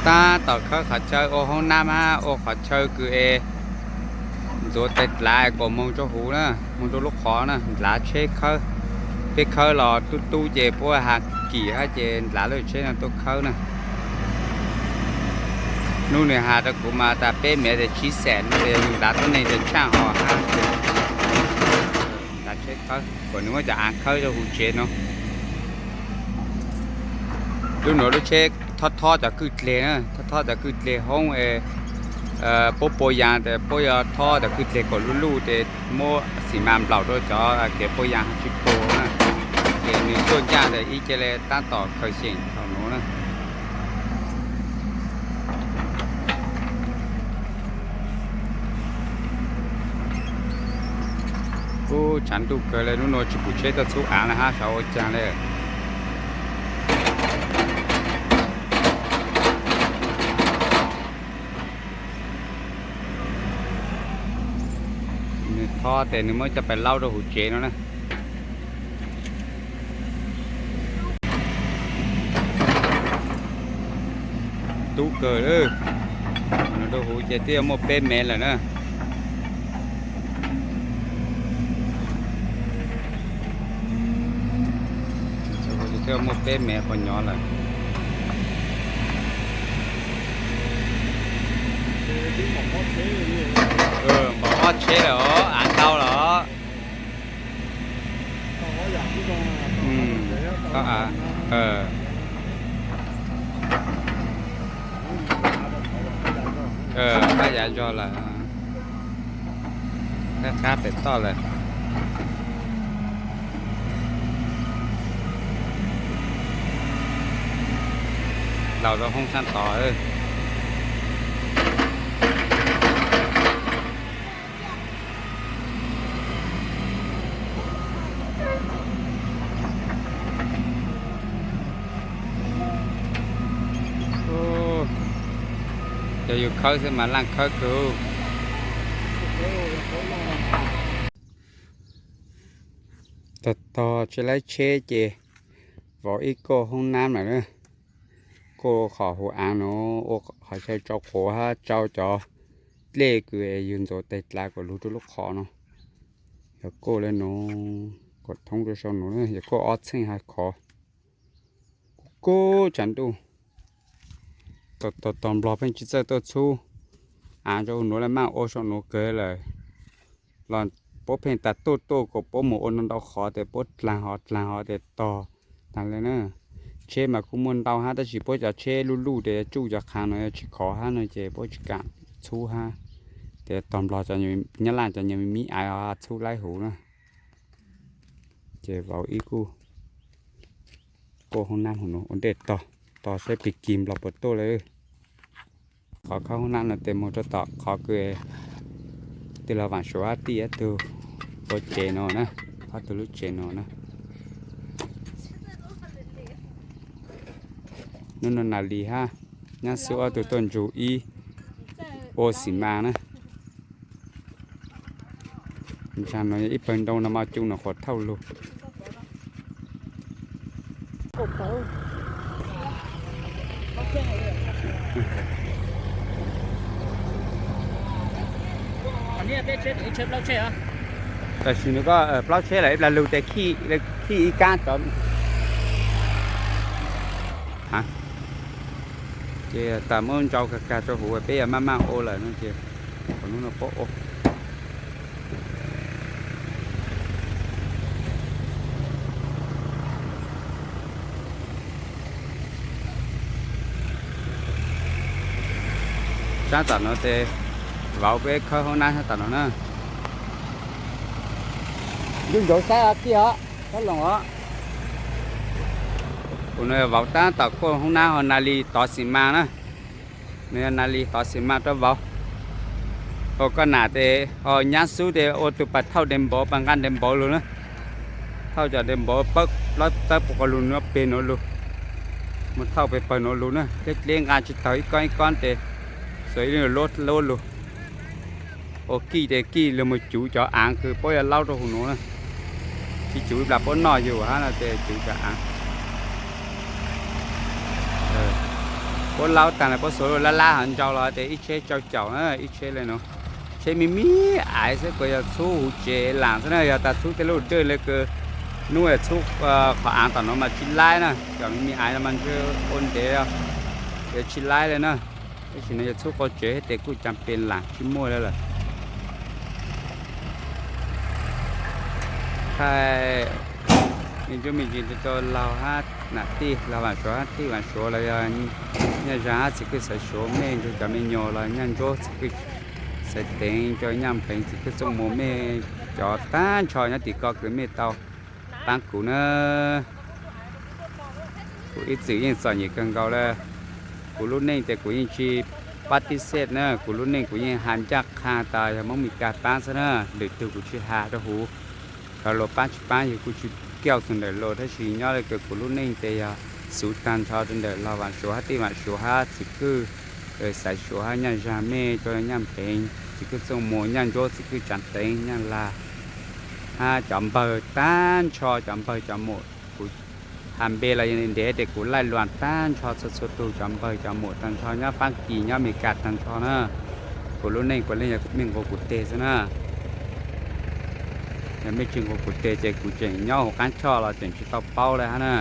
Tab tom khawb qhov chaw ua hoob nab hab ua qhov chaw kws es ntxuav tais dlav kom moog rua huv na, moog rua lub qhov na, dlav tsheb khawb. Peb khawb los tub tub ces puab has kim hab ces dlav lub tsheb no tuaj khawb na. Nub nwg has rua kuv mas tas peb mev tes tsib xees, nub tes nwg dlav tuab neeg tes tshaaj ho has dlav tsheb khawb, kuas nwg muab cov aav khawb rua huv tsev no. Lub nuav lub tsheb thob thob cov kwj dleg na, thob thob cov kwj dleg hoob es puab pua yaas tes puab yuav thob cov kwj dleg kom luj luj tes muab xi mas nplaum rua cov kev pua yaas tsi pua na. Ces nwg tuaj ncaaj tes ib ce le tab tom khaws xyeem thaum nuav na. Ub, tshav ntuj kawg le, nub nua tsi pum tsheb tuaj txhub aav le hab, xyov ua caag le. Nwg thob tes nwg muab coj pais laub rau huv tsev no na. Tub kawg, rau huv ces twb yuav muaj peb mev lawm na. Twb muaj peb mev qhov nyov lawm. Npaum ob tsheb lawm os, av ntau lawm os. Qab yav zog lawm, qab qab pem toj lawm. Laus rau hoob sab tod. Cov yug khawb xwb mas laj khawb kawg. Tog tog tsi laib tsheb ces vauv ib kauj hoob nab lawm na. Kauj qhov huv aav nuav ua qhov chaw tsau quav hab tsau cov dlej kws yug ntxuav tais dlav kom lug rua lub qhov no. Yog kauj le nuav kom thoob rua sau nuav, yog kauj ob txheej hab khov. Kuv kuj tshav ntuj, tog tog nplog pheej tsi txawj tuaj txhub aav rua huv nuav le, maaj ua sau nuav kawg lawm. Los puab pheej tas tuaj tuaj kom puab mus ua ntau ntau qhov tes puab dlaag hov dlaag hov tes tog taag le na. Tsheb mas kuj muaj ntau hab tab sis puab cov tsheb luj luj tes yuav tsuj cov qhaav no yuav tsi khov hab no ces puab tsi kaam txhub hab. Tes tog nplog cov, Nyab Laj cov nyuag me me aav txhub laib huv na. Ces vauv ib kuj kauj hoob nab huv nuav ua ntej tog, tog saib pig kig nplog puas tuaj lawm. Qhov khawb hoob nab no tes moog rua tom qhov kws tij laug Vaam Suav hab tij ob tug ua tsev no na, ob tug lub tsev no na. Nub nua Nas Lis hab Nyab Xub ob tug tuaj ntsug ib ua xim mas na. Ntsaa no yog ib pawg nroo no mas cub no qhuav thauj lug. Tam sim no koj plaub tsheb lawm ib plag lug tes khij ib kab tod. Ces tas muab ntsau kag kag rua huv peb yuav maj maj ua lawm no ces qhov nub no puab ua. Sab tom no tes vauv peb khawb hoob nab sab tom no na. Ntuj ntsauv saib os tij os, sab loos os. Kuv no vauv tab tom kuaj hoob nab ho Nas Lis tov xim mas na. Nws yog Nas Lis tov xim mas rau vauv. Ho koj nam tes ho Nyab Xub tes ua tug pas thauj dev npauv, pas nqaj dev npauv lug na. Thauj cov dev npauv plaub txawb puag qhov lug nuav peg nuav lug, mus thauj peg pawg nuav lug na, dleb dleb nqaj tsi taug ib kob ib kob tes xuas ib lub luab lug. Ua kij tes kij lug mus cuv cov aav kws puab yuav laub rau huv nuav na. Tsi cuv ib plag puab noj yug hab no tes cuv cov aav. Puab laub taag le puab xuav lub lab lab hov nrau los tias ib tsheb tsau caum na, ib tsheb le nuav. Tsheb me me aiv xwb, kuas yog txhub huv tsev laam xwb na, yog tas txhub tej lub dej le kws nub txhub qhov aav tom nuav mas tsi laib na, cov me me aiv no mas ntshe ua ntev yog tsi laib le na. Tab sis nuav yog txhub qhov tsev tes kuj caag pes laam tsi muaj le lawm. Thaij me ntsuj me ntsis rau laug hab nam tij, laug Vaam Suav hab tij Vaam Suav los yog Nyaj Zag hab txiv kwj Xaiv Suav, mej nrug cov me nyuam los Nyaj Ntsuab txiv kwj Xaiv Teev, rau Nyaj Npleev txiv kwj Txooj Muas, mej cov taag nrho nyob tim ko kws mej tau paab kuv na. Kuv ib txwm yeej txom nyem kawg nkaus le. Kuv lub neej tes kuv yeej tsi pab tib xej na, kuv lub neej kuv yeej has ncaj qha tas yog Moob Mes Kas paab xwb na, lwm tug kuv tsi has rau huv. Cov luas paab tsi paab yug kuj tsi kauj txug ntawm luas, tab sis nyob le kws kuv lub neej tes yog xuv taag nrho rau ntawm laug Vaam Suav hab tij Vaam Suav hab txiv kwj Xaiv Suav hab Nyaj Zag, mej rau Nyaj Npleev txiv kwj Txooj Muas, Nyaj Ntsuab txiv kwj Tsaav Teev, Nyaj Laj hab cov npawg taag nrho, cov npawg cov muam, kuv has npe los ntev tes kuv laij luas taag nrho txhua txhua tug cov npawg cov muam taag nrho nyob Faab Kis nyob Mes Kas taag nrho na. Kuv lub neej puav leej yog mej nqua kuv teg xwb na. Yog mej tsi nqua kuv teg ces kuv tseem nyob huv qaab choj los tseem tsi tau paub le hab na.